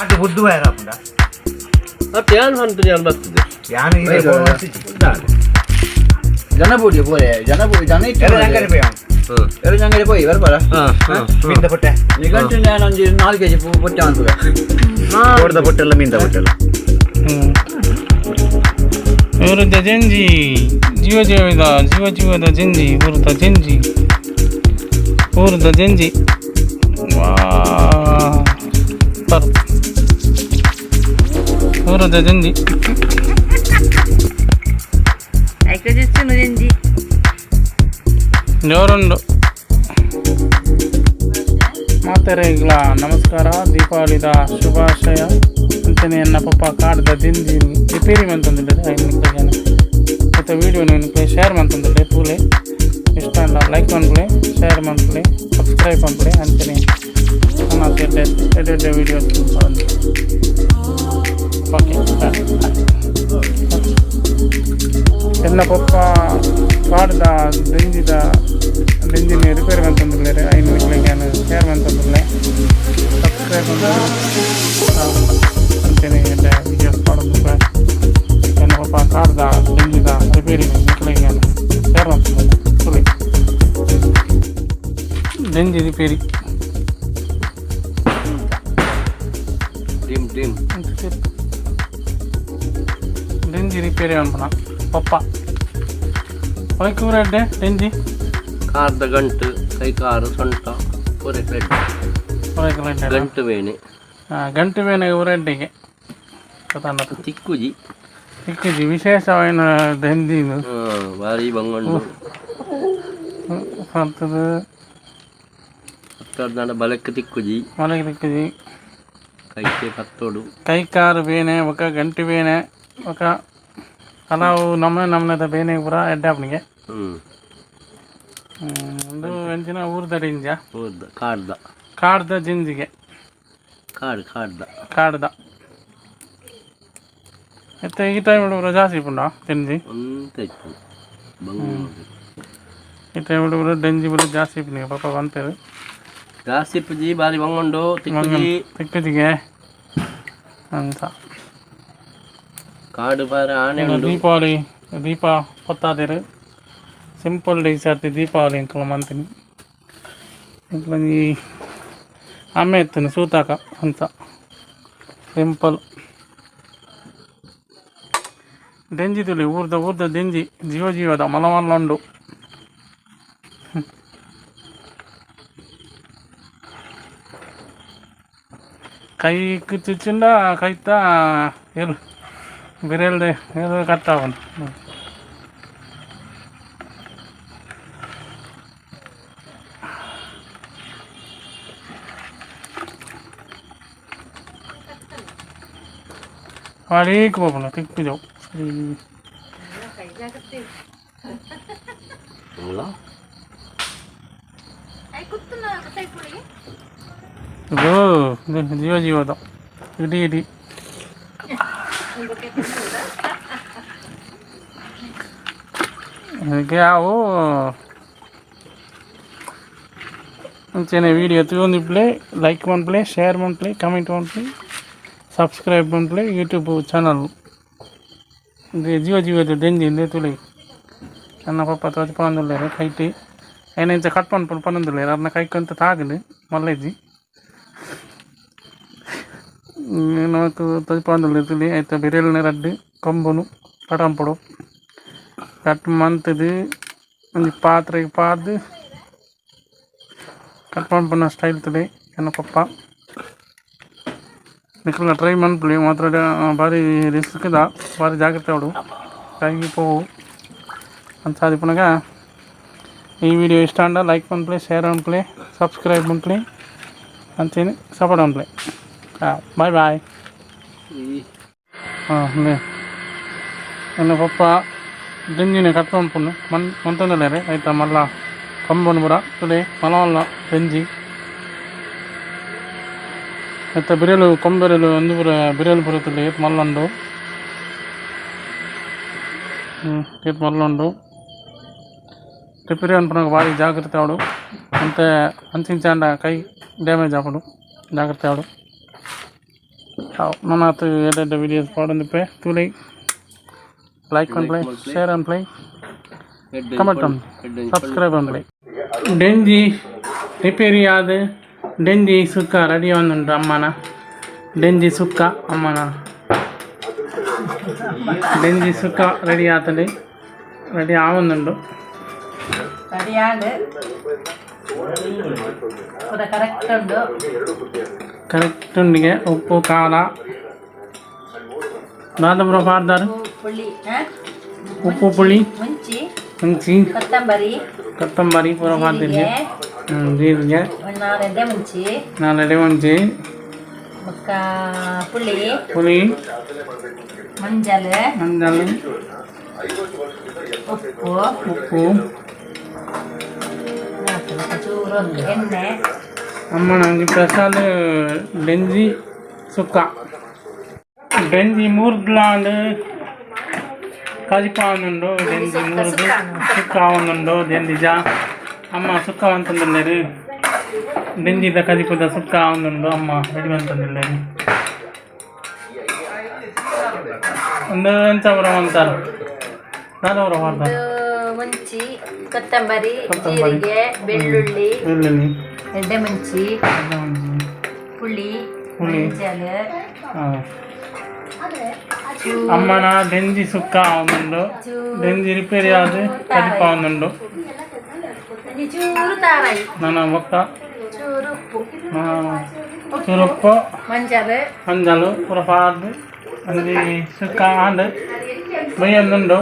ಅಟ್ಟು ಬುದ್ಧು wire ಆಪುಂಡ. ಅತ್ತೆ ಯಾನ್ ಪನ್ಪುನಿ ಯಾನ್ ಬರ್ತದೆ. ಯಾನ್ ಇರೆ ಫೋನ್ ಮಲ್ತಿಜ್ಜಿ. ದಾನೆ? ಜನ ಪೂಡಿ ಪೋರೆ ಜನ ಪೂಡಿ ಜನ ಇತ್ತು. ಎಲ್ಲ ಅಂಗಡಿ ಪೋಯ್. ಎರಡು ಜನ ಪೋಯಿ ಬರ್ಬಾರ. ಹಾ ಹಾ. ಮೀನ್ದ ಪೊಟ್ಟೆ. ನಿಘಂಟು ನಾನು ಒಂಜಿ 4 ಕೆಜಿ ಪೊಟ್ಟೆ ಅನ್ಪುವೆ. ಕೋಡ್ದ ಪೊಟ್ಟೆಲ್ಲ, ಮೀನ್ದ ಪೊಟ್ಟೆಲ್ಲ. ಊರದ ಜಂಜಿ, ಜೀವ ಜೀವದ ಜೀವ ಜೀವದ ಜಂಜಿ, ಊರದ ಜಂಜಿ, ಊರದ ಜಂಜಿ. ವಾ ಸರ್, ಊರದ ಜಂಜಿ. ಐಕ ಜೆಚ್ಚುನು ಜಂಜಿ. ಜೋರುಂಡು. ಮಾತೆರೆಗ್ಲ ನಮಸ್ಕಾರ, ದೀಪಾವಳಿದ ಶುಭಾಶಯ. ಅಂಚನೆ ಎನ್ನ ಪಪ್ಪ ಕಾಡ್ದ ದಿಂಜಿ ರಿಪೇರಿ ಮಂತೊಂದುಲ್ಲೆರ್. ಐನ್ ನಿಕ್ಲೆಗ್ ಇತ್ತೆ ವೀಡಿಯೋ ನಿಕ್ಲೆ ಶೇರ್ ಮಂತೊಂದುಲ್ಲೆ. ತೂಲೆ, ಇಷ್ಟ ಆಂಡ ಲೈಕ್ ಮನ್ಪುಲೆ, ಶೇರ್ ಮನ್ಪುಲೆ, ಸಬ್ಸ್ಕ್ರೈಬ್ ಮನ್ಪುಲೆ. ಅಂಚನೆ ನನಾತ್ ಎಡ್ಡೆ ಎಡ್ಡೆ ಎಡ್ಡೆ ವೀಡಿಯೋ. Okay, bye. ಎನ್ನ ಪಪ್ಪ ಕಾಡ್ದ ದಿಂಜಿದ ದಿಂಜಿನ ರಿಪೇರಿ ಮಂತೊಂದುಲ್ಲೆರ್. ಐನ್ ನಿಕ್ಲೆಗ್ ಯಾನ್ ಶೇರ್ ಮಂತೊಂದುಲ್ಲೆ. ಸಬ್ಸ್ಕ್ರೈಬ್ ಅಂಚನೆ ಎಡ್ಡೆ ವೀಡಿಯೋಸ್ ಪಾಡೊಂದುಲ್ಲೆ. ಎನ್ನ ಪಪ್ಪ ಕಾಡ್ದ ದಿಂಜಿದ ರಿಪೇರಿ ನಿಕ್ಲೆಗ್ ಯಾನ್ ಶೇರ್ ಮಂತೊಂದುಲ್ಲೆ. ತೂಲೆ, ದಿಂಜಿ ರಿಪೇರಿ. Dim dim. ದಿಂಜಿ ರಿಪೇರಿ ಮನ್ಪುನ ಪಪ್ಪ. ಒಯ್ಕ್ ಪೂರ ಎಡ್ಡೆ ದಿಂಜಿ. ಕಾರ್ದ ಗಂಟು, ಕೈ ಕಾರು ಸೊಂಟ ಪೂರ ಎಡ್ಡೆ. ಪೂರ ಎಡ್ಡೆ. ಗಂಟು ಬೇನೆ. ಗಂಟು ಬೇನೆ ಪೂರ ಎಡ್ಡೆಗೆ ಗೊತ್ತಾಂಡ. ತಿಕ್ಕುಜಿ. ತಿಕ್ಕುಜಿ, ವಿಶೇಷವಾಯಿನ ದಂಜಿ ಇದು. ಬಾರಿ ಬಂಗೊಂಡು. ಪತ್ತದು. ಪತ್ತೊಡ್ದಾಂಡ ಬಲಕ್ಕೆ ತಿಕ್ಕುಜಿ. ಮಲಗಿ ತಿಕ್ಕುಜಿ. ಕೈಕೆ ಪತ್ತೊಡು. ಕೈ ಕಾರು ಬೇನೆ, ಬೊಕ ಗಂಟು ಬೇನೆ, ಬೊಕ ಹಲವು ನಮೂನೆ ನಮೂನೆದ ಬೇನೆ ಪೂರ ಎಡ್ಡೆ ಆಪುನಿಗೆ. ಉಂದು ಎಂಚಿನ ಊರ್ದ ದಿಂಜ? ಹೌದು, ಕಾಡ್ದ. ಕಾಡ್ದ ಜಿಂಜಿಗೆ. ಕಾಡು ಕಾಡ್ದ. ಕಾಡ್ದ. ಇತ್ತೆ ಈ ಟೈಮ್ ಪೂರ ಜಾಸ್ತಿ ಇಪ್ಪುಂಡ ದಿಂಜಿ? ಒಂತೆ ಇಪ್ಪು ಬಂಗೊಂಡು. ಈ ಟೈಮ್ ಪೂರ ಡೆಂಜಿ ಪೂರ ಜಾಸ್ತಿ ಇಪ್ಪುನಿಗೆ ಪಾಪ ಪನ್ಪೆರ್. ಜಾಸ್ತಿ ಇಪ್ಪುಜಿ, ಬಾರಿ ಬಂಗೊಂಡು, ತಿಕ್ಕುಜಿ. ತಿಕ್ಕುಜಿಗೆ ಅಂತ. ಕಾಡು ಬಾರಿ ಆನೆ ಇನ್ನು ಉಂಡು. ದೀಪಾವಳಿ ದೀಪ ಪೊತ್ತಾದೆರ್. ಸಿಂಪಲ್ ಈ ಸರ್ತಿ ದೀಪಾವಳಿ ಎಂಕುಲು ಮಂತಿನಿ. ಎಂಕ್ಲೊಂಜಿ ಅಮ್ಮೆ ಇತ್ತುಂಡು ಸೂತಕ ಅಂತ. ಸಿಂಪಲ್ ದೆಂಜಿ ತುಲಿ, ಊರ್ದ ಊರ್ದ ದೆಂಜಿ, ಜೀವ ಜೀವದ ಮಲ್ಲ ಮಲ್ಲ ಉಂಡು. ಕೈಕ್ ಚುಚ್ಚಿಂಡ ಕೈತ ಎಲ್ ಬಿರೆಲ್ದೆ ಎಲ್ ಕಟ್ ಆಪುಂಡು. ಬಾರೀಕ್ ಪೋಪುಂಡು, ತಿಕ್ಕುಜವು ಸರಿ. ಕೈ ಜಾಗ್ರತೆ. ಅಲ್ಲ. I ಕುತ್ತುನ ಕೈ ಪುಳಿ. ಇದು ಇದು ಜೀವ ಜೀವದ ಇಡೀ ಇಡೀ. ಅದಕ್ಕೆ ಅವು ಅಂಚನೆ ವೀಡಿಯೋ ತೂವೊಂದಿಪ್ಪುಲೆ, ಲೈಕ್ ಮನ್ಪುಲೆ, ಶೇರ್ ಮನ್ಪುಲೆ, ಕಮೆಂಟ್ ಮನ್ಪುಲೆ, ಸಬ್ಸ್ಕ್ರೈಬ್ ಮನ್ಪುಲೆ ಯೂಟ್ಯೂಬ್ ಚಾನಲ್. ಇದು ಜೀವ ಜೀವದ ದೆಂಜಿ ಇಂದೇ ತುಲಿ. ಎನ್ನ ಪಪ್ಪ ತೋಜಪಾವೊಂದುಲ್ಲೆರ್. ಕೈಟ್ ಐನ್ ಇಂಚ ಕಟ್ ಮನ್ಪುನು ಪನೊಂದುಲ್ಲೆರ್. ಅರ್ನ ಕೈಕ್ ತಾಗುಂಡು, ಮಲ್ಲ ಇಜ್ಜಿ. ನಮಕ್ ತೋಜಪಾವೊಂದುಲ್ಲೆರ್ ತೂಲೆ. ಐತ ಬಿರೆಲ್ನ ರಡ್ಡ್ ಕೊಂಬುನು ಕಟಂಪೊಡು. ಕಟ್ ಮಂತುದು ಒಂಜಿ ಪಾತ್ರೆಗ್ ಪಾಡ್ದ್ ಕಟ್ ಮನ್ಪುನ ಸ್ಟೈಲ್ ತೂಲೆ ಎನ್ನ ಪಪ್ಪ. ನಿಕಲ್ನ ಟ್ರೈ ಮನ್ಪುಲೆ ಮಾತ್ರ. ಬಾರಿ ರಿಸ್ಕ್ ದ, ಬಾರಿ ಜಾಗ್ರತೆ ಆವೊಡು, ಕೈ ಪೋವು. ಅಂಚಾದಿಪ್ಪುನಗ ಈ ವಿಡಿಯೋ ಇಷ್ಟ ಆಂಡ ಲೈಕ್ ಮನ್ಪುಲೆ, ಶೇರ್ ಮನ್ಪುಲೆ, ಸಬ್ಸ್ಕ್ರೈಬ್ ಮನ್ಪುಲೆ, ಅಂಚನೆ ಸಪೋರ್ಟ್ ಮನ್ಪುಲೆ. Boy boy. ಈ ಹಾಂ, ಉಂದೆ ಎನ್ನ ಪಪ್ಪ ದಿಂಜಿನ ಕಟ್ ಮನ್ಪುನು ಮನ್ ಮಂತೊಂದುಲ್ಲೆರ್. ಐತ ಮಲ್ಲ ಕಂಬೊನು ಪೂರ ತೂಲೆ, ಮಲ್ಲ ಮಲ್ಲ ದೆಂಜಿ. ಐತ ಬಿರೆಲು, ಕೊಂಬೆರೆಲು ಉಂದು ಪೂರ ಬಿರೆಲು ಪೂರ ತೂಲೆ ಏತ್ ಮಲ್ಲ ಉಂಡು. ಏತ್ ಮಲ್ಲ ಉಂಡು. ರಿಪೇರಿ ಮನ್ಪುನಗ ಬಾರಿ ಜಾಗ್ರತೆ ಆವೊಡು. ಒಂತೆ ಅಂಚಿ ಇಂಚ ಆಂಡ ಕೈ ಡ್ಯಾಮೇಜ್ ಆಪುಂಡು. ಜಾಗ್ರತೆ ಆವೊಡು. ನನಾತ್ ಎಡ್ಡೆ ಎಡ್ಡೆ ವೀಡಿಯೋಸ್ ಪಾಡೊಂದಿಪ್ಪೆ ತೂಲೆ. ಲೈಕ್ ಮನ್ಪುಲೆ, ಶೇರ್ ಮನ್ಪುಲೆ, ಕಮೆಂಟ್, ಸಬ್ಸ್ಕ್ರೈಬ್ ಮನ್ಪುಲೆ. ಡೆಂಜಿ ರಿಪೇರಿ ಆದ್ ಡೆಂಜಿ ಸುಕ್ಕ ರೆಡಿ ಆವೊಂದುಂಡು. ಅಮ್ಮನ ಡೆಂಜಿ ಸುಕ್ಕ, ಅಮ್ಮನ ಡೆಂಜಿ ಸುಕ್ಕ ರೆಡಿ ಆತಂಡ್, ರೆಡಿ ಆವೊಂದುಂಡು. ರೆಡಿ. ಪೂರ ಕರೆಕ್ಟ್ ಉಂಡು. ಕರೆಕ್ಟ್ ಉಂಡಿಗೆ. ಉಪ್ಪು ಖಾರ ದಾದ ಪೂರ ಪಾಡ್ದಾರ್? ಉಪ್ಪು, ಪುಳಿ ಆ? ಉಪ್ಪು, ಪುಳಿ. ಮುಂಚಿ. ಮುಂಚಿ. ಕೊತ್ತಂಬರಿ. ಕೊತ್ತಂಬರಿ ಪೂರ ಪಾಡ್ದಿರಿ. ಜೀರಿಗೆ. ಜೀರಿಗೆ. ಒಂದು ನಾಲ್ ಎಡ್ಡೆ ಮುಂಚಿ. ನಾಲ್ ಎಡೆ ಮುಂಚಿ. ಬೊಕ್ಕ ಪುಳಿ. ಪುಳಿ. ಮಂಜಲ್. ಮಂಜಲ್. ಉಪ್ಪು. ಉಪ್ಪು. ಆತು. ಬೊಕ್ಕ ಚೂರು ಒಂದು ಎಣ್ಣೆ. ಅಮ್ಮನ ಒಂಜಿ ಪ್ರಸಾದ ಡೆಂಜಿ ಸುಕ್ಕ. ಡೆಂಜಿ ಮೂರ್ದ್ಲಾಂಡ್ ಕಜಿಪಾವೊಂದುಂಡು. ಡೆಂಜಿ ಮೂರ್ದು ಸುಕ್ಕ ಆವೊಂದುಂಡು. ಡೆಂಜಿಜ ಅಮ್ಮ ಸುಕ್ಕ ಮಂತೊಂದುಲ್ಲೆರ್. ಡೆಂಜಿದ ಕಜಿಪುದ ಸುಕ್ಕ ಆವೊಂದುಂಡು. ಅಮ್ಮ ರೆಡಿ ಮಂತೊಂದುಲ್ಲೆರ್. ಉಂದು ಎಂಚ ಪೂರ ಮಂತಾರ್? ದಾದ ಪೂರ ಪಾಡ್ದಾರ್? ಇದು ಮುಂಚಿ, ಕೊತ್ತಂಬರಿ. ಕೊತ್ತಂಬರಿ. ಜೀರಿಗೆ, ಬೆಳ್ಳುಳ್ಳಿ. ಬೆಳ್ಳುಳ್ಳಿ. ಎಡ್ಡೆ ಮುಂಚಿ. ಎಡ್ಡೆ ಮುಂಚಿ. ಪುಳಿ. ಪುಳಿ. ಮಂಜಲ್. ಅಮ್ಮನ ಡೆಂಜಿ ಸುಕ್ಕ ಆವೊಂದುಂಡು. ಡೆಂಜಿ ರಿಪೇರಿ ಆದ್ ಕಜಿಪು ಆವೊಂದುಂಡು. ಒಂಜಿ ಚೂರು ತಾರಾಯಿ. ನನ ಬೊಕ್ಕ ಚೂರು ಉಪ್ಪು. ಚೂರು ಉಪ್ಪು. ಮಂಜಲ್. ಮಂಜಲ್ ಪೂರ ಪಾಡ್ದ್ ಒಂಜಿ ಸುಕ್ಕ ಆಂಡ್, ಬೈಯೊಂದುಂಡು.